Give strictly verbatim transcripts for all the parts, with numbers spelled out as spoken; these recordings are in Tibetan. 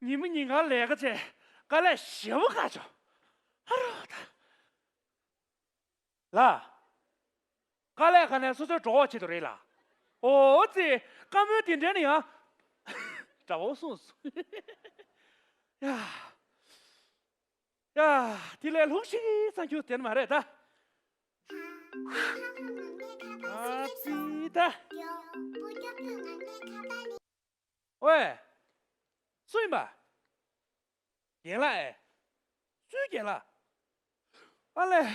ཉི་མ་ཉིན་གང་ལས་ཀ་བྱས། དཀའ་ལས་ཞེ་པོ་ཁག་བྱུང་། ཨ་རོ་ད། ལ། དཀའ་ལས་ཁག་ནས་སོ་སོའི་གྲོགས་པོ་བྱེད་དུ་རེད་ལ། ཨོ་ཙི། བཀའ་མོལ་དེ་འདྲ་ནི་ཡང་། དགྲ་བོ་གསུངས་སོང་། ཡ། ཡ། དེ་ལས་ལྷུག་ཤིག་ཙམ་ཁྱོད་དེ་ནི་མ་རེད་ད། ཨ་ཙི་ད། ཝེ། སུ་ཡིན་པ། རྒན་ལགས་ཨེ། སུའི་རྒན་ལགས། ཨ་ལས།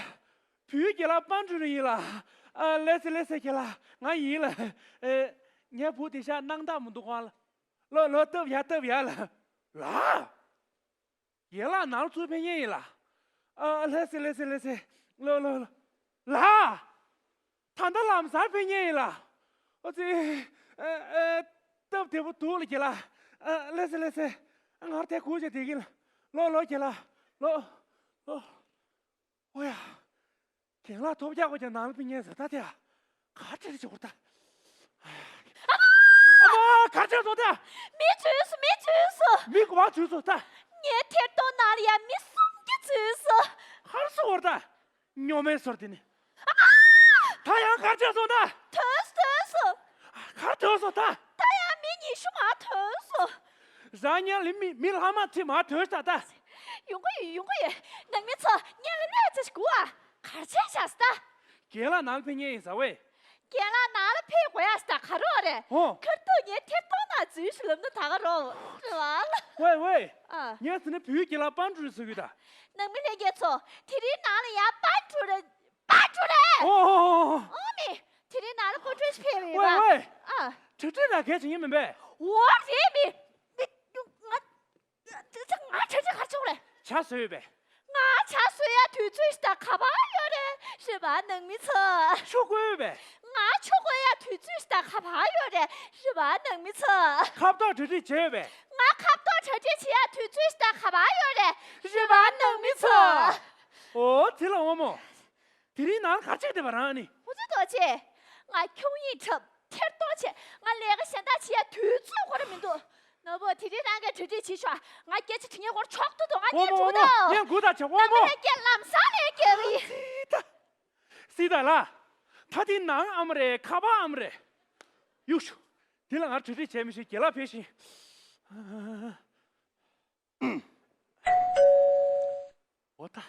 བུའི་རྒན་ལགས་པན་ཀྲུའུ་རིན་ཡིན་ལགས། ཨ་ལེ་སེ་ལེ་སེ་རྒན་ལགས་ང་ཡིན་ལགས། ཨེ། ངའི་བུ་དེ་ཤ་སྣང་དག་མི་འདུག་གང་ལགས། ལོ་ལོ་སྟབས་ཡག་སྟབས་ཡག་ལགས། ལགས། རྒན་ལགས་ནང་ལ་ཚུར་ཕེབས་མཁན་ཡིན་ལགས། ཨ་ལེ་སེ་ལེ་སེ་ལེ་སེ། ལོ་ལོ་ལོ། ལགས། ད་ལྟ་ལམ་སང་ཕེབས་མཁན་ཡིན་ལགས། ཨོ་ཙི། ཨ་ཨ། སྟབས་བདེ་པོ་འདུག་ལགས་རྒན་ལགས། ཨ་ལེ་སེ་ལེ་སེ། ཨ་ང་རང་དེ་སྒུག་བྱས་བསྡད་ཀྱི་ཡིན་ལགས། ལོ་ལོ་རྒན་ལགས། ལོ། ལོ། ཨོ་ཡ། རྒན་ལགས་ཐོབ་རྒྱག་དགོས་ཀྱང་ནང་ལ་ཕེབས་མཁན་ཟེར་ད་དེ་ཡ། ག་འདྲ་བྱེད་དགོས་ད། ཨ་མ་ག་འདྲ་བྱེད་དགོས་ད། མི་འཛུལ་སོང་། མི་འཛུལ་སོང་། མི་ག་པར་འཛུལ་སོང་ད། ངའི་ཐད་གཏོང་ནང་ལ་ཡ་མི་སུམ་བརྒྱ་འཛུལ་སོང་། ག་རེ་ཟེར་བ་རེད་ད། སྨྱོ་མེད་སོར་དེ་ནི། ད་ཡང་ག་རེ་བྱས་སོང་ད། ཐོན་སོང་། ཐོན་སོང་། ག་རེ་ཐོན་སོང་ད། ད་ཡང་མི་ཉི་ཤུ་མ་ཐོན་སོང་། རང་ཉལ་ལ་མི་མི་ལྷག་མ་ཚིག་མ་ཐོན་ས་ད། ཡོང་གི་ཡོད། ཡོང་གི་ཡོད། ནང་མི་ཚོ་ཉལ་ལ་གནས་ཚེ་ཞིག་དགོས་ཨ། ག་རེ་བྱས་ཤག་ཟེར་ད། རྒན་ལགས་ནང་ལ་ཕེབས་མཁན་ཡིན་ཟེར་བས། རྒན་ལགས་ནང་ལ་ཕེབས་དགོས་ཡ་ཟེར་ད་ག་རེ་རེད། ཨོ། ཁར་ཐུག་ངའི་ཐད་གཏོང་ནང་འཛུལ་ཞིག་ལབ་ན་ད་ག་རེ་རེད་བ། ཝེ་ཝེ། ཨ། ངས་ཟེར་ན་བུའི་རྒན་ལགས་པན་ཀྲུའུ་རིན་ཟེར་གི་ད། ནང་མི་ལྷན་རྒྱས་ཚོ། དེ་རིང་ནང་ལ་ཡ་པན་ཀྲུའུ་རིན། པན་ཀྲུའུ་རིན། ཨོ་ཨོ་ཨོ། ཨོ་མི། དེ་རིང་ནང་ལ་སྐུ་མགྲོན་ཞིག་ཕེབས་ཡོད་པ། ཝེ་ཝེ། ཨ། གྲ་སྒྲིག་ལ་གལ་ཆེ་ཡིན་མིན་པས། འོ་རེད་མི། མི། ང་། ང་གྲ་སྒྲིག་ག་རེ་བྱུང་རེད། ཇ་བཟོས་ཡོད་པས། ང་ཇ་བཟོ་ཡ་དུས་ཚོད་ཞིག་ད་ག་པར་ཡོད་རེད། རེད་པ་ནང་མི་ཚོ། ཆུ་བསྐོལ་ཡོད་པས། ང་ཆུ་བསྐོལ་ཡ་དུས་ཚོད་ཞིག་ད་ག་པར་ཡོད་རེད། རེད་པ་ནང་མི་ཚོ། ཁ་བཏོག་གྲ་སྒྲིག་བྱས་ཡོད་པས། ང་ཁ་བཏོག་གྲ་སྒྲིག་བྱེད་ཡ་དུས་ཚོད་ཞིག་ད་ག་པར་ཡོད་རེད། རེད་པ་ནང་མི་ཚོ། ཨོ་དེ་ལ་དབང་མོ། དེ་རིང་ནང་ག་རེ་བྱེད་བསྡད་པ་རང་ནི། ཧུ་ཙི་རྡོ་རྗེ། ང་ཁྱུང་ཡིག་འཁྲབ། ཐད་གཏོང་བྱས། ང་ལས་ཀ་གཞན་དག་བྱེད་ཡ་དུས་ཚོད་ཁོ་རང་མི་འདུག་ནོར་བུ་དེ་རིང་རང་གིས་གྲ་སྒྲིག་བྱེད་ཤོག་ང་སྐད་ཆ་དྲི་ངེས་སྐོར་ཆོག་ཏུ་འདུག་ང་ཨོ་ཉན་མོ་ཨོ་ཆུག་མོ། ད། ངས་འགུག་ད་བྱ་ཨོ་ནང་མོ། མི་ལས་སྐད་ལམ་སང་ལས་སྐད་གི། སི་ད། སི་ད་ལ། ད་དེ་ནང་ཨམ་རེད་ཁ་པར་ཨམ་རེད། གཡུག་ཤོག་དེ་ལ་ང་གྲ་སྒྲིག་བྱས་མི་ཤེས་རྒན་ལགས་ཕེབས་ཤིང་། ཨོ་ད།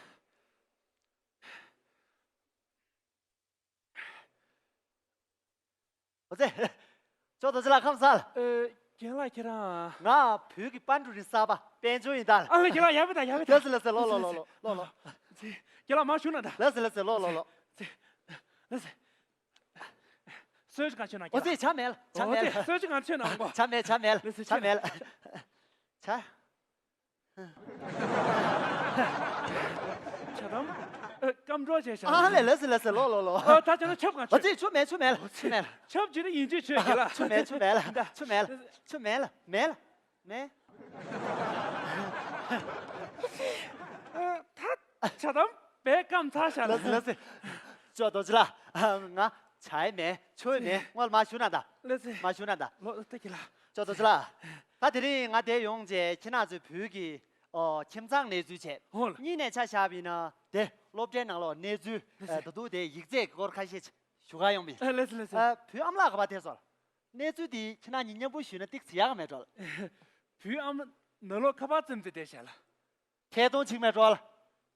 ཨོ་ཙེ། ཅོག་རྡོ་རྗེ་ལགས་ཁམས་བཟང་། ཨེ། རྒན་ལགས་ཁྱེད་རང་། ང་བོད་ཀྱི་པན་ཀྲུའུ་རིན་གསར་པ་དཔལ་འབྱོར་ཡིན་ད། ཨ་ལེ་རྒན་ལགས་ཡག་པོ་ད་ཡག་པོ་ད། ལགས་སེ་ལགས་སེ་ལོ་ལོ་ལོ་ལོ་ལོ་ལོ། ཙེ། རྒན་ལགས་མར་བཞུགས་གནང་ད། ལགས་སེ་ལགས་སེ་ལོ་ལོ་ལོ། ཙེ། ལགས་སེ། གསོལ་ཇ་གང་མཆོད་གནང་རྒན་ལགས། ཨོ་ཙེ་ཇ་མེད་ལགས་ཇ་མེད་ལགས། ཨོ་ཙེ་གསོལ་ཇ་གང་མཆོད་གནང་གོ། ཇ་མེད་ཇ་མེད་ལགས་ལགས་སེ་ཇ་མེད་ལགས། ཇ། ཇ་དམ། ཨ། སྐམ་གྲོགས་བྱས་ཤག་ཨ་ལས་ལགས་སེ་ལགས་སེ་ལོ་ལོ་ལོ། ཨ། ད་ཅི་ན་ཆབ་གང་ཨ་ཆོད། ཙི་ཆུ་མེད་ཆུ་མེད་ལགས་ཆུ་མེད་ལགས། ཆབ་ཅི་ན་ཡིན་ཅི་ཆོད་ཀྱི་ལགས། ཆུ་མེད་ཆུ་མེད་ལགས་ཆུ་མེད་ལགས་ཆུ་མེད་ལགས་མེད་ལགས་མེད། ཨ། ད་ཇ་དམ་བས་སྐམ་ཚར་ཤག་ལགས་སེ་ལགས་སེ། ཅོག་རྡོ་རྗེ་ལགས། ང་ཇ་ཡི་མེད་ཆུ་ཡི་མེད་སྔོན་ལ་མར་བཞུགས་གནང་ད། ལགས་སེ། མར་བཞུགས་གནང་ད། ལོ་ལྟ་གི་ལགས། ཅོག་རྡོ་རྗེ་ལགས། ད་དེ་རིང་ང་འདིར་ཡོང་བྱས་ཁྱེད་རང་ཚོའི་བོད་ཀྱི། ཨོ། ཁྱིམ་ཚང་གནས་ཚུལ་བྱས། ཧོ་ལ། གཉིས་ནས་ཆ་བཞག་པ་ཡིན་ན་དེ་སློབ་གྲྭའི་ནང་ལོགས་གནས་ཚུལ། ལགས་སེ། ཨ། ད་དུང་དེ་ཡིག་ཚད་ཀྱི་སྐོར་ཁ་ཤས་ཞུ་ག་ཡོང་བ་ཡིན། ཨ། ལགས་སེ་ལགས་སེ། ཨ། བུའི་ཨ་མ་ལགས་ག་པར་ཐད་སོང་། གནས་ཚུལ་དེ་ཁྱེད་རང་གཉིས་མཉམ་པོ་ཞུས་ན་ཏོག་ཙམ་ཡག་ག་མེད་འགྲོ་ལགས། བུའི་ཨ་མ་ནང་ལོགས་ཁ་པར་བཙེམས་ཏེ་བསྡད་ཤག་ལགས། ཐད་གཏོང་བྱེད་ཀྱི་མེད་འགྲོ་ལགས།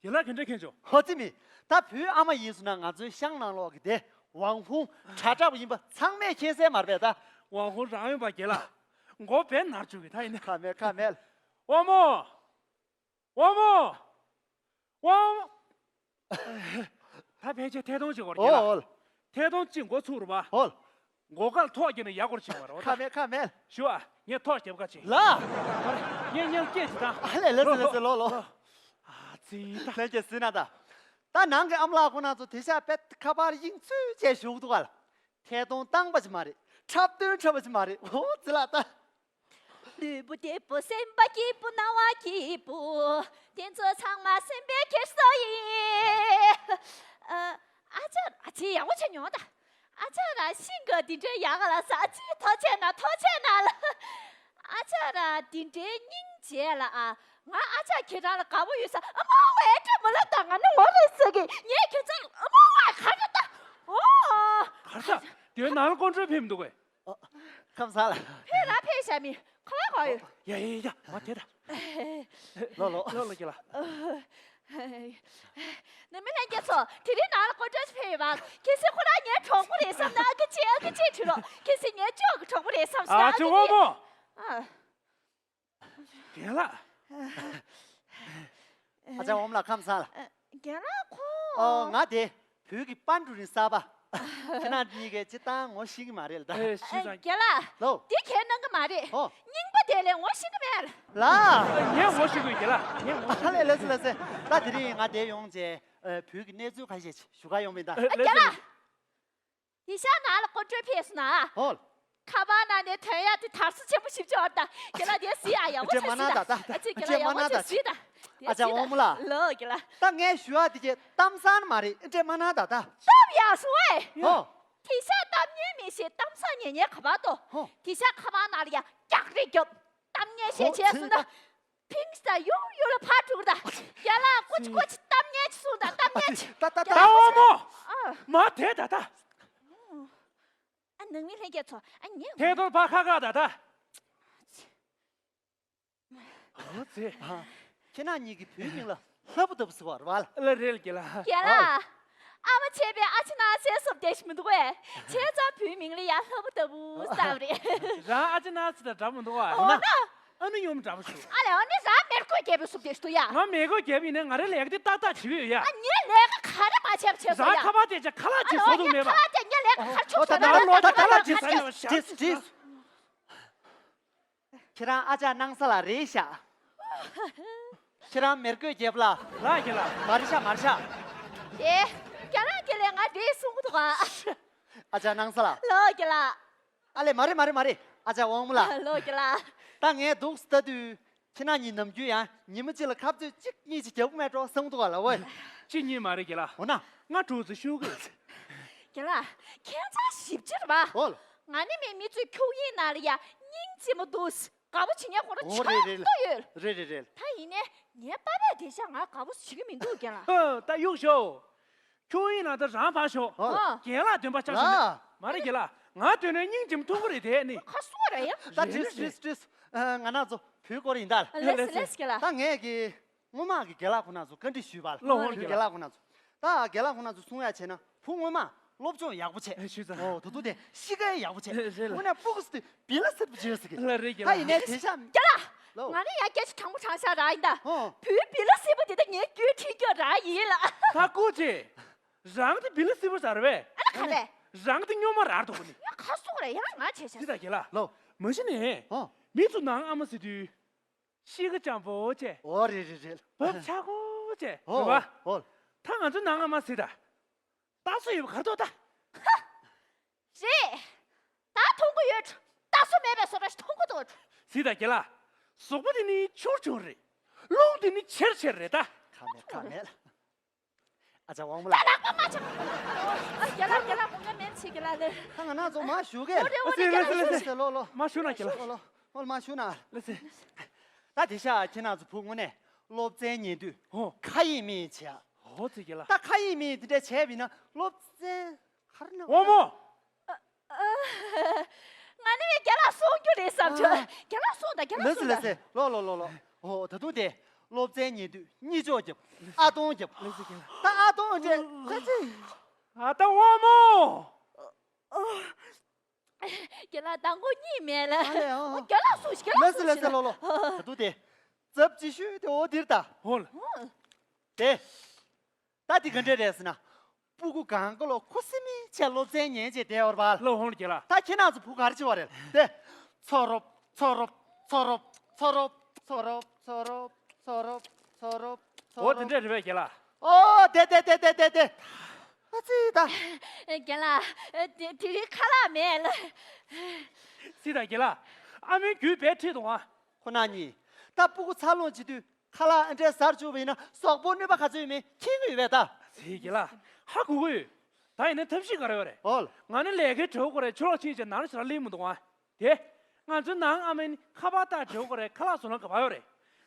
རྒན་ལགས་ག་འདྲ་མཁྱེན་བྱུང་། ཧོ་ཙི་མི། ད་བུའི་ཨ་མ་ཡིན་སོང་ན་ང་ཚོའི་ཤང་ནང་ལོགས་ཀྱི་དེ་ཝང་ཧུང་དྲ་གྲགས་པ་ཡིན་པ་ཚང་མས་མཁྱེན་གསལ་མ་རེད་པས་ད། ཝང་ཧུང་རང་ཡིན་པ་རྒན་ལགས། མགོ་བས་ནར་བཅུག་གི་ད་ཡིན་ན། ཁ་མེད་ཁ་མེད། ཝང་མོ། ཝང་མོ། ཝང་མོ། ད་ཕལ་ཆེར་ཐད་གཏོང་བྱེད་དགོས་རེད་ཨོ་ལགས། ཨོ་ལགས། ཐད་གཏོང་གཅིག་འགོ་ཚུགས་རུ་བ། ཨོ་ལགས། སྒོ་ཁར་ཐོག་བརྒྱབ་ནས་ཡར་སྐོར་བྱེད་དགོས་རེད་ཨོ་ད། ཁ་མེད་ཁ་མེད། ཞུ་ཨ། ངས་ཐོག་བརྒྱབ་ཁ་ཅིག་ལགས། ངས་ངས་སྐད་ཅིག་བཏང་། ཨ་ལས་ལགས་སེ་ལགས་སེ་ལོ་ལོ། ཨ་ཙི་ད། ལྷན་རྒྱས་གཟིགས་གནང་ད། ད་ནང་གི་ཨ་མ་ལགས་ཁོང་རྣམ་ཚོ་དེ་ཤ་དཔེ་ཁ་པར་དབྱིངས་ཚུད་བྱས་བཞུགས་འདུག་ག་ལགས། ཐད་གཏོང་བཏང་པ་ཅིག་མ་རེད། འཁྲབ་སྟོན་འཁྲབ་པ་ཅིག་མ་རེད་ཨོ་ཙི་ལགས་ད། ལུས་པོ་བདེ་པོ་སེམས་པ་སྐྱིད་པོ་སྣང་བ་སྐྱིད་པོ། དེ་ཚོ་ཚང་མ་སེམས་པའི་འཁྱེར་སོ་ཡིན། ཨ། ཨ་ཅག་ཨ་ཅེ་ཡག་པོ་བྱས་མྱོང་ད། ཨ་ཅག་ར་ཤིང་ག་འདི་འདྲའི་ཡག་ག་ལ་ས་ཨ་ཅེ་ཐོག་ཆེ་ན་ཐོག་ཆེ་ན་ལ། ཨ་ཅག་ར་འདི་འདྲའི་སྙིང་ བྱས་ལ་ཨ། ང་ཨ་ཅག་ཁྱེད་རང་ལ་དགའ་པོ་ཡོད་ས། ཨ་མ་ཝེ་ཏྲ་མ་ལབ་ད། ང་ནི་འོ་རེད་ཟེར་གི། ངས་ཁྱེད་ཚོ་ལ་ཨ་མ་ཝེ་ག་རེ་ད། ཨོ། ག་རེ་ད། དེ་ནང་ལ་ཀོན་ཀྲོལ་ཕེབས་འདུག་གས། ཨ། ཁམས་བཟང་ལ། ཕེབས་ར་ཕེབས་ཤག་མི་ཁ་བ་ག་ཡོད། ཡ་ཡ་ཡ། མ་དེ་ད། ལོ་ལོ། ལོ་ལོ་ཁྱེད་ལ། ནི་མི་ལྷན་རྒྱས་ཚོ། དེ་རིང་ནང་ལ་ཀོན་ཀྲོལ་ཕེབས་ཡོད་པ། ཁྱེད་ཚོས་ཁོ་རང་ངའི་གྲོགས་པོ་རེད་བསམ་ན་ཨ་ཀི་ཅི་ཨ་ཀི་ཅི་བྲིས་རོགས། ཁྱེད་ཚོས་ངའི་ཅོག་གི་གྲོགས་པོ་རེད་བསམ་ཟིན་ཨ་ཨ་ཅི་ཀི་དབང་མོ། ཨ། རྒན་ལགས། ཨ་ཅག་འོ་མ་ལགས་ཁམས་བཟང་ལ། རྒན་ལགས་ཁོ། ཨོ་ང་དེ་བོད་ཀྱི་པན་ཀྲུའུ་རིན་གསར་པ། ཁྱེད་རང་གཉིས་ཀས་སྤྱིར་བཏང་ངོ་ཤེས་ཀྱི་མ་རེད་ད། ཨེ་ཤེས་ཙང་། རྒན་ལགས། ལོ། དེ་ཁས་གནང་གི་མ་རེད། ཨོ། རྙིང་པ་དེ་ལས་ངོ་ཤེས་ཀྱི་མེད། ལ། ངས་ངོ་ཤེས་དགོས་རྒན་ལགས། ངས་ངོ་ཤེས། ཨ་ལས་ལས་སེ་ལས་སེ། ད་དེ་རིང་ང་དེ་ཡོང་རྗེས་བོད་ཀྱི་གནས་ཚུལ་ཁ་ཤས་ཞུ་ག་ཡོང་མིན་ད། ཨ་ལས་རྒན་ལགས། དེ་ཤ་ནང་ལ་ཀོན་ཀྲོལ་ཕེབས་སོང་ན། ཧོལ། ཁ་པར་ནང་ནས་ཐོན་ཡག་དེ་དར་སོ་ཆེན་པོ་ཞིག་ཅིག་ཡོད་ད། དེ་ལ་དེ་གཟིགས་ཨ། ཡག་པོ་ཅིག་གཟིགས་ད། ཨ་ཅེ་རྒན་ལགས་ཡག་པོ་ཅིག་གཟིགས་ད། དེ་ཨ་ཅག་འོ་མ་ལགས། ལོ་རྒན་ལགས། ད་ངས་ཞུ་ཡག་དེ་ཅེ་གཏམ་བཟང་མ་རེད། འདྲེ་མ་ན་ད་ད། སྟབས་ཡག་སོང་ཨེ། ཧོ། དེ་ཤ་གཏམ་ཉན་མི་ཤེས། གཏམ་བཟང་ཉན་ཉན་ག་པར་དོ། ཧོ། དེ་ཤ་ཁ་པར་ནང་ལ་ཡ་རྒྱག་རེས་རྒྱོབ། གཏམ་ཉན་ཤེས་བྱས་སོང་ན། ཕིང་ས་ཡུར་ཡུར་ལ་ཕར་འགྲོ་གི་ད། རྒན་ལགས་ཀོ་ཅི་ཀོ་ཅི་གཏམ་ཉན་ཅིག་གསུངས་ད། གཏམ་ཉན་ཅིག་ད་ད་ད། ད་འོ་མོ། ཨ། མ་དེ་ད་ད། ཨ་ནང་མི་ལྷན་རྒྱས་ཚོ། ཨ་ཉན། ཐད་གཏོར་ཕ་ཁ་ཁ་ད་ད། ཨོ་ཙེ། ཨ། ཁྱེད་རང་གཉིས་ཀྱིས་བོད་མིང་ལ་ལྷ་བུ་ལྟ་བུ་ཟེར་བ་རེད་བ། ལ་རེད་རྒན་ལགས། རྒན་ལགས། ཨ་མ་བྱས་པའི་ཨ་ཅེ་ནང་སེ་སོབ་བསྡད་ཤི་མི་འདུག་གས། བྱས་ཙང་བོད་མིང་ལ་ཡ་ལྷ་བུ་ལྟ་བུ་བསམ་རེད། རང་ཨ་ཅེ་ནང་སེ་དང་འདྲ་མི་འདུག་ག། འོ་ན། ཨ་ནི་ཡོམ་འདྲ་པོ་ཞུ། ཨ་ལས། ཨ་ནི་རང་མེར་གོས་རྒྱལ་པོའི་སུབ་བསྡད་ཤི་འདུག་ཡ། ང་མེར་གོས་རྒྱལ་པོ་ཡིན་ན་ང་རའི་ལས་ཀ་དེ་ཏག་ཏག་བྱེད་ཀྱི་ཡོད་ཡ། ཨ་ངའི་ལས་ཀ་ག་རེ་མ་བྱས་པ་བྱས་སོང་ཡ། རང་ཁ་པར་དེ་ཅག་ཁ་ལག་ཅིག་བཟོ་འདུག་མེད་པ། ཨ་ལོ། ངའི་ཁ་ལག་དེ་ངའི་ལས་ཀ་ག་རེ་ཆུག་སོང་ད། ཨ་ལོ། ད་ཁ་ལག་ཅིག་ཟ་ཡོད་ཤག། ཁྱེད་རང་ཨ་ཅག་སྣང་ས་ལ་རེད་ཤག། ཁྱེད་རང་མེར་གོས་རྒྱལ་པོ་ལ། ལགས་ཀྱི་ལགས། མ་རེད་ཤག། མ་རེད་ཤག། དེ་རྒན་ལགས་ཀྱི་ལས་ང་དེ་གསུང་གི་འདུག་ག། ཨ་ཅག་སྣང་ས་ལ། ལོ་རྒན་ལགས། ཨ་ལས། མ་རེད་མ་རེད་མ་རེད། ཨ་ཅག་དབང་མོ་ལགས། ལོ་རྒན་ལགས། ད་ངས་འདུག་ལྟ་དུས་ཁྱེད་རང་གཉིས་ནམ་རྒྱུན་ཡང་ཉི་མ་གཅིག་ལ་ཁ་རྩོད་གཅིག་གཉིས་ཅིག་རྒྱག་གི་མེད་འགྲོ་བསམ་གི་འདུག་ག་ལགས་ཝེ། གཅིག་གཉིས་མ་རེད་རྒན་ལགས། འོ་ན། ང་གྲོགས་ཚོ་ཤོད་གི། རྒན་ལགས། ཁྱེད་ཚོ་ཞིབ་ཕྲ་རེད་པ། ཨོ་ལ། ང་ནི་མི་མི་ཚོའི་ཁྱུག་དབྱིངས་ནང་ལ་ཡ་སྙིང་རྗེ་མོ་འདུག། དགའ་པོ་བྱེད་མཁན་ཁོ་རང་ཨོ་རེད་རེད་རེད། ཆགས་ཏོ་ཡོད། རེད་རེད་རེད། ད་ཡིན་ནའི་ངའི་པ་ཕས་དེ་ཤ་ང་དགའ་པོ་བྱེད་ཀྱི་མི་འདུག་རྒན་ལགས། ཧོ། ད་གཡུག་ཞོག། ཁྱུག་དབྱིངས་ནང་དུ་རང་ཕར་ཞོག། ཨོ་ལ། རྒན་ལགས་འདོན་པ་ཆགས་ཤོག་ལ། མ་རེད་རྒན་ལགས། ང་འདོན་ནས་སྙིང་རྗེ་མོ་མཐོང་གི་རེད་དེ་ནི། ཁ་སོ་རེད་ཡ། ད་དྲིས་དྲིས་དྲིས། ཨ། ང་རང་ཚོ་བོད་སྐོར་ཡིན་ད། ལགས་སེ་ལགས་སེ་རྒན་ལགས། ད་ངས་ཀྱི་སྔོན་མ་གི་རྒན་ལགས་ཁོ་ན་ཚོ་བཀའ་འདྲི་ཞུས་པ་ལ། ལོ་ཧོན་རྒན་ལགས་ཁོ་ན་ཚོ། ད་རྒན་ལགས་ཁོ་ན་ཚོ་གསུང་ཡ་བྱས་ན་བུ་སྔོན་མ་སློབ་སྦྱོང་ཡག་པོ་བྱས། ཨེ་ཤེས་ཙང་། ཨོ་ད་དུང་དེ་གཤིས་ཀ་ཡག་པོ་བྱས། ཨེ་རེད་ལ། དངོས་གནས་སྤུ་གུ་ཟེར་དུས་བི་ལ་སེར་པོ་ཅིག་ཡོད་ཟེར་གི། ལ་རེད་རྒན་ལགས། ད་ཡིན་ནའི་དེ་ཤ། རྒན་ལགས། ལོ། ང་ནི་ཡ་སྐད་ཆ་དྲང་པོ་དྲང་བཞག་རང་ཡིན་ད། ཨོ། བུའི་བི་ལ་སེར་པོ་དེ་ད་ངའི་རྒྱུད་ཁྲིད་རྒྱུ་རང་ཡིན་ལ། ད་སྐུ་མཁྱེན། རང་དེ་བི་ལ་སེར་པོ་ཟེར་བས། ཨ་ལ་ག་རེ། རང་དེ་སྨྱོན་མ་རང་འདུག་གོ་ནི། ཡ་ཁ་སོ་རེད་ཡ་ང་བྱས་ཤག། ཅི་ད་རྒན་ལགས། ལོ། མ་གཞི་ནས། ཨོ། མི་ཚོ་ནང་ཨ་མ་ཟེར་དུས། གཤིས་ཀ་འཇམ་པོ་བྱས། ཨོ་རེད་རེད་རེད། བབ་ཆགས་པོ་བྱས། ཨོ་རེད་བ། ཨོ། ད་ང་ཚོ་ནང་ཨ་མ་ཟེར་ད། ལྟ་སྲོལ་ཡོད་པ་ག་རེ་འདུག་ད། ཧ། རེད། ད་མཐོང་གི་ཡོད། ལྟ་སྲོལ་མེད་པའི་བཟོ་འདྲ་ཞིག་མཐོང་གི་འདུག། ཟེར་ད་རྒན་ལགས། ཟོག་པོ་དེ་ནི་ཆུང་ཆུང་རེད། རླུང་དེ་ནི་ཆེར་ཆེར་རེད་ད། ཁ་མེད་ཁ་མེད། ཨ་ཅག་དབང་མོ་ལགས། ད་ནག་པ་མ་ཆགས། ཨ་རྒན་ལགས་རྒན་ལགས་ངོ་མ་མེད་ཆེ་རྒན་ལགས་ལེ། ད་ང་ནང་ཚོ་མ་ཞུ་གས། ཨོ་རེད་ཨོ་རེད་རྒན་ལགས་ལེ་ལེ་ལེ། ལོ་ལོ། མ་ཞུ་ན་རྒན་ལགས། ལོ་ལོ། ཨོ་མ་ཞུ་ན། ལེ་ལེ། ད་དེ་ཤ་ཁྱེད་རང་ཚོ་བུ་དངོས་གནས་སློབ་ཚན་ཉན་དུས་ཨོ། ཁ་ཡིག་མི་ཡིན་བྱས། ཨོ་ཙི་རྒན་ལགས། ད་ཁ་ཡིག་མི་ཡིན་དེ་འདྲ་བྱས་པ་ཡིན་ན་སློབ་ཚན་ག་རེ་ན། དབང་མོ། ང་ནི་རྒན་ལགས་གསུང་རྒྱུ་རེད་བསམ་བྱུང་། རྒན་ལགས་གསུང་དང་རྒན་ལགས་གསུང་དང་། ལེ་སེ་ལེ་སེ། ལོ་ལོ་ལོ་ལོ། ཨོ་ད་དུང་དེ་སློབ་ཚན་ཉན་དུས་གཉིད་ཅོག་རྒྱབ། ཨ་སྟོང་རྒྱབ། ལེ་སེ་རྒན་ལགས། ད་ཨ་སྟོང་འདྲེ་ཁ་ཅིག། ཨ་ད་དབང་མོ། རྒན་ལགས་མདང་དགོང་གཉིད་མེད་ལ། ཨ་ལེ་ཨོ། རྒན་ལགས་གསུང་ཞིག་རྒན་ལགས་གསུང་ཞིག་ལ། ལེ་སེ་ལེ་སེ། ལོ་ལོ། ད་དུང་དེ་ཙབ་ཅི་ཤོད་དེ་འོ་དེར་ད། ཧོ་ལ། དེ། ད་དེ་ག་འདྲས་རེད་ཟེར་ན། སྤུ་གུ་གང་ག་ལོ་ཁུ་སིམ་མེར་བྱས་སློབ་ཚན་ཉན་བྱས་བསྡད་ཡོད་རེད་པ། ལོ་ཧོང་རྒྱལ་ལགས། ད་ཁྱེད་རང་ཚོ་བུ་ག་རེ་བྱེད་པ་རེད་དེ། ཚོ་རོབ་ཚོ་རོབ་ཚོ་རོབ་ཚོ་རོབ་ཚོ་རོབ་ཚོ་རོབ་ཚོ་རོབ་ཚོ་རོབ། འོ་དེ་འདྲས་རེད་པས་རྒྱལ་ལགས། ཨོ་དེ་དེ་དེ་དེ་དེ་དེ། ཨ་ཙི་ད། རྒན་ལགས། དེ་དེ་རིང་ཁ་ལག་མེད་ལ། ཙི་ད་རྒན་ལགས། ཨ་མའི་རྒྱུད་བེད་ཁྲིད་དང་ཨ། ཁོ་ན་གཉིས། ད་སྤུ་གུ་འཚར་ལོངས་བྱེད་དུས་ཁ་ལག་ཨ་འདྲས་ཟར་བཅུག་པ་ཡིན་ན་ཟོག་པོ་གནོད་པ་ག་ཚོད་ཡོད་མེད་མཁྱེན་གྱི་ཡོད་པས་ད། ཟེར་གྱི་ལ། ཧ་གོ་གི་ཡོད། ད་ཡིན་ན་ཐབས་ཤེས་ག་རེ་ཡོད་རེད། ཨོལ། ང་ནི་ལས་ཀའི་བྲེལ་བ་ཁོ་རེ་ཕྱི་ལོགས་ཕྱིན་བྱས་ནང་ལ་ཞེ་དྲག་སླེབས་མི་འདུག་ཨ། དེ། ང་ཚོའི་ནང་ཨ་མས་ནི་ཁ་པར་ལྟ་བྲེལ་བ་ཁོ་རེ་ཁ་ལག་བཟོ་ན་ག་པར་ཡོད་རེད།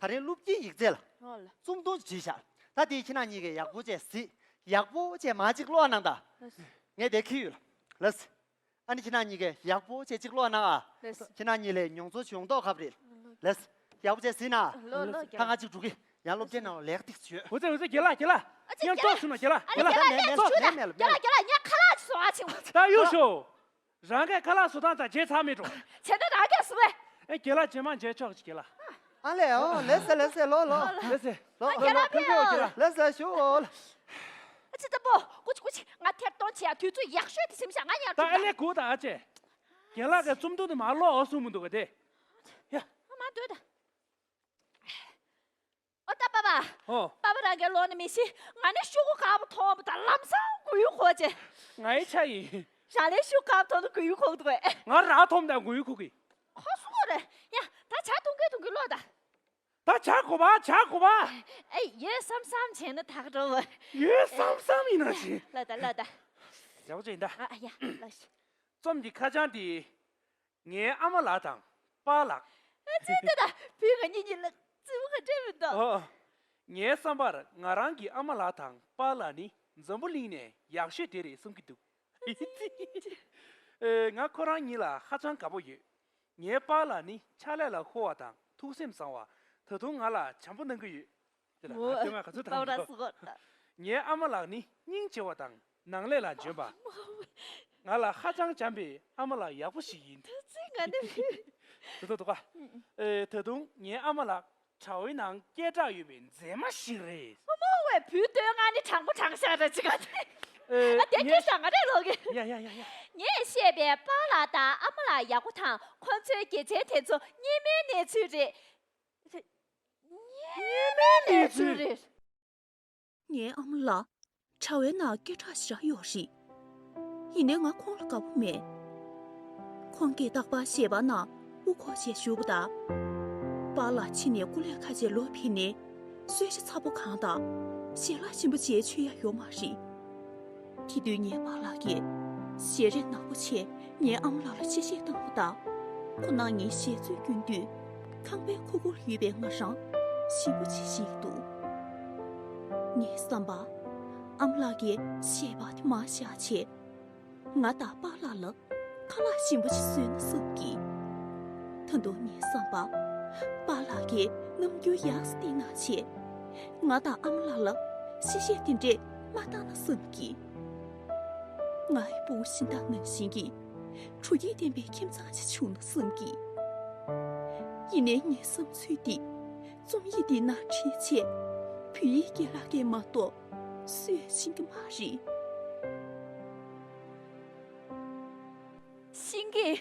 ད་རིང་སློབ་དཀྱིལ་ཡིག་ཚད་ལ་ཨོ་ལ། རྩོམ་ཐུང་བྲིས་ཤག་ད་དེ་ཁྱེད་རང་གཉིས་ཀས་ཡག་པོ་བྱས་གཟིགས། ཡག་པོ་བྱས་མར་ཅིག་ཀློག་གནང་དང་། ལགས་སོ། ངས་དེ་འཁྱེར་ཡོད་ལ། ལགས་སོ། ཨ་ནི་ཁྱེད་རང་གཉིས་ཀས་ཡག་པོ་བྱས་ཅིག་ཀློག་གནང་ཨ། ལགས་སོ། ཁྱེད་རང་གཉིས་ལ་མྱོང་ཚོར་ཡོང་མདོག་ཁ་པོ་རེད། ལགས་སོ། ཡག་པོ་བྱས་གཟིགས་ན། ལོ་ལོ་ད་ང་ཅིག་འགྲོ་གི། ཡང་སློབ་གྲྭའི་ནང་ལ་ལེགས་ཏིག་བྱོས། འུ་ཚོ་འུ་ཚོ་རྒན་ལགས་རྒན་ལགས། ཨ་ཅེ་མཉམ་རྒན་ལགས། ཏོག་བྱུང་ན་རྒན་ལགས་རྒན་ལགས། རྒན་ལགས་ལས་ཚོ་ལས་མེད་ལ་རྒན་ལགས་རྒན་ལགས། ངས་ཁ་ལག་ཅིག་བཟོ་ཨ་ཆེ། ད་གཡུག་ཤོག་རང་གིས་ཁ་ལག་བཟོ་སྟངས་དང་བརྗེད་ཚར་མེད་འགྲོ། བྱས་ན་རང་གིས་བཟོ་བས། ཨེ་རྒན་ལགས་རྗེས་མ་མཇལ་ཆོག་ཅིག་རྒན་ལགས། ཨ་ལས་ཨོ་ལགས་སེ་ལགས་སེ་ལོ་ལོ། ལགས་སེ། ལོ་ཨ་ལོ་རྒན་ལགས་ལོ་ཕེབས་ཡོད་རྒན་ལགས། ལགས་སེ་ཞུ་ཨོ་ལ། ཨ་ཅེ་ལྟ་པོ། ཀུ་ཅི་ཀུ་ཅི་ང་ཐེར་གཏོང་བྱེད་ཡ་དུས་ཚོད་ཡག་ཤོས་དེ་སེམས་ཤག་ང་ཡར་ད་ཨ་ལས་སྒུག་དང་ཨ་ཅེ། རྒན་ལགས་ཀྱིས་རྩོམ་ཐུང་དེ་མར་ཀློག་ཨོ་གསུངས་མི་འདུག་ག་དེ། ཡ། ཨ་མ་སྡོད་ད། ཨོ་ད་པ་པ། ཨོ། པ་པ་རང་གིས་ཀློག་ནི་མི་ཤེས། ང་ནི་ཤོག་གུ་དཀར་པོ་མཐོང་བ་དང་ལམ་སང་མགོ་ཡུ་འཁོར་བྱས། ང་ཡི་ཆ་ཡིན། རང་ལས་ཤོག་གུ་དཀར་པོ་མཐོང་ན་མགོ་ཡུ་འཁོར་གི་འདུག་པས། ང་རང་མཐོང་དང་མགོ་ཡུ་འཁོར་གི། ཁོ་སུ་ཁོ་རེད། ཡ་ད་ཇ་འཐུང་གིན་འཐུང་གིན་ཀློག་ད། ད་ཇ་དགོས་པ་ཇ་དགོས་པ། ཨེ་ཡོད་བསམ་བསམ་བྱས་ན་ད་ག་འགྲོ་བ། ཡོད་བསམ་བསམ་ཡིན་ན་ཅི། ལ་ད་ལ་ད། ཡག་པོ་བྱས་ཡིན་ད། ཨ་ཡ་ལ་ཤི། རྩོམ་གྱི་ཁ་བྱང་དེ། ངའི་ཨ་མ་ལགས་དང་པཱ་ལགས། ཨ་ཙི་ད་ད་བུ་ང་གཉིས་གཉིས་ལ་རྩིབ་ག་འདྲ་མི་འདུག་ཨོ། ངའི་བསམ་པར་ང་རང་གི་ཨ་མ་ལགས་དང་པཱ་ལགས་ནི་འཛམ་བུ་གླིང་ནས་ཡག་ཤོས་དེ་རེད་བསམ་གྱི་འདུག་ཨེ། ང་ཁོ་རང་གཉིས་ལ་ཧ་ཅང་དགའ་པོ་ཡོད། ངའི་པཱ་ལགས་ནི་ཕྱག་ལས་ལ་ཧུར་བ་དང་ཐུགས་སེམས་བཟང་བ། ད་དུང་ང་ལ་བྱམས་པོ་གནང་གི་ཡོད། དེ་ལ་ང་ཨོ། སྟོད་ང་ག་ཚོད་པཱ་བྲ་དང་སུ་གོ་ད། ངའི་ཨ་མ་ལགས་ནི་སྙིང་རྗེ་བ་དང་ནང་ལས་ལ་འཇོན་པ། ང་ལ་ཧ་ཅང་བྱམས་པའི་ཨ་མ་ལགས་ཡག་པོ་ཞིག་ཡིན། ད་ཚིག་ང་ནི་དེ་ཚོ་འདུག་ག་ཨེ། ད་དུང་ངའི་ཨ་མ་ལགས་དྲ་བའི་ནང་སྐད་གྲགས་ཡོད་པའི་མཛེས་མ་ཞིག་རེད། ཨ་མ་བས་བུ་སྟོད་ང་ནི་དྲང་པོ་དྲང་བཞག་རེད་ཅི་ག་དེ། ཨེ། ཨ་དེ་ངས་སྐད་བཞག་ང་རེད་ལོག་གི། ཡ་ཡ་ཡ་ཡ། ངས་བཤད་པའི་པཱ་ལགས་དང་ཨ་མ་ལགས་ཡག་པོ་དང་ཁོ་ཚོའི་དགེ་མཚན་དེ་ཚོ་སྔོན་མའི་གནས་ཚུལ་རེད། སྔོན་མའི་གནས་ཚུལ་རེད། ངའི་ཨ་མ་ལགས་དྲ་བའི་ནང་སྐད་གྲགས་ཞེ་དྲག་ཡོད་རེད། ཡིན་ནའི་ང་ཁོང་ལ་དགའ་པོ་མེད། ཁོང་གིས་རྟག་པར་ཞལ་པར་ནང་དབུ་འཁོར་བྱས་བཞུགས་པ་དང་། པཱ་ལགས་ཕྱི་ནས་སྐུ་ལས་ཁ་ཆེ་ལོག་ཕེབས་ནས་གསོལ་ཇ་ཚ་པོ་གང་དང་ཞལ་ལག་ཞིམ་པོ་བྱས་མཆོད་ཡ་ཡོད་མ་རེད། དེ་དུས་ངའི་པཱ་ལགས་ཀྱིས་ཞལ་རས་ནག་པོ་བྱས་ངའི་ཨ་མ་ལགས་ལ་གཤེ་གཤེ་བཏང་བ་དང་། ཁོ་ན་ངའི་ཞལ་ཚོད་སྐྱོན་དུས་ཁང་པའི་ཁུག་ཁུག་ལ་ཡོད་པའི་ང་རང་ཞིམ་པོ་བྱེད་བཞིན་འདུག་ངའི་བསམ་པར་ཨ་མ་ལགས་ཀྱིས་ཞལ་པར་དེ་མར་བཞག་བྱས། ང་དང་པཱ་ལགས་ལ་ཁ་ལག་ཞིམ་པོ་ཞིག་བཟོས་ན་བསམ་གི། ད་དུང་ངའི་བསམ་པར་པཱ་ལགས་ཀྱིས་རྣམ་འགྱུར་ཡག་ཙམ་བསྟན་གནང་བྱས། ང་དང་ཨ་མ་ལགས་ལ་གཤེ་གཤེ་དེ་འདྲས་མ་བཏང་ན་བསམ་གི། ང་ཡི་ཕྲུ་གུ་གཞན་དག་ནང་བཞིན་གྱི་དྲོ་སྐྱིད་ལྡན་པའི་ཁྱིམ་ཚང་ཞིག་བྱུང་ན་བསམ་གི། ཡིན་ནའི་ངའི་བསམ་ཚུལ་འདི་རྩོམ་ཡིག་འདིའི་ནང་བྲིས་བྱས་བོད་ཡིག་རྒན་ལགས་ཀྱིས་མ་གཏོགས་སུས་ཤེས་ཀྱི་མ་རེད། ཤེས་ཀྱི།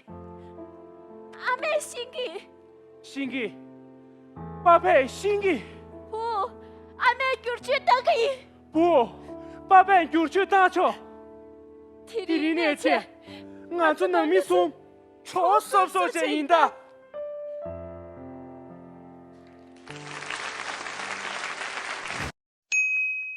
ཨ་མས་ཤེས་ཀྱི། ཤེས་ཀྱི། པ་ཕས་ཤེས་ཀྱི། བུ། ཨ་མས་བསྒྱུར་བཅོས་བཏང་གི་ཡིན། བུ། པ་ཕས་བསྒྱུར་བཅོས་བཏང་ཆོག་དེ་རིང་ནས་བྱས། ང་ཚོ་ནང་མི་གསུམ་གྲོགས་སོབ་སོབ་བྱས་ཡིན་ད།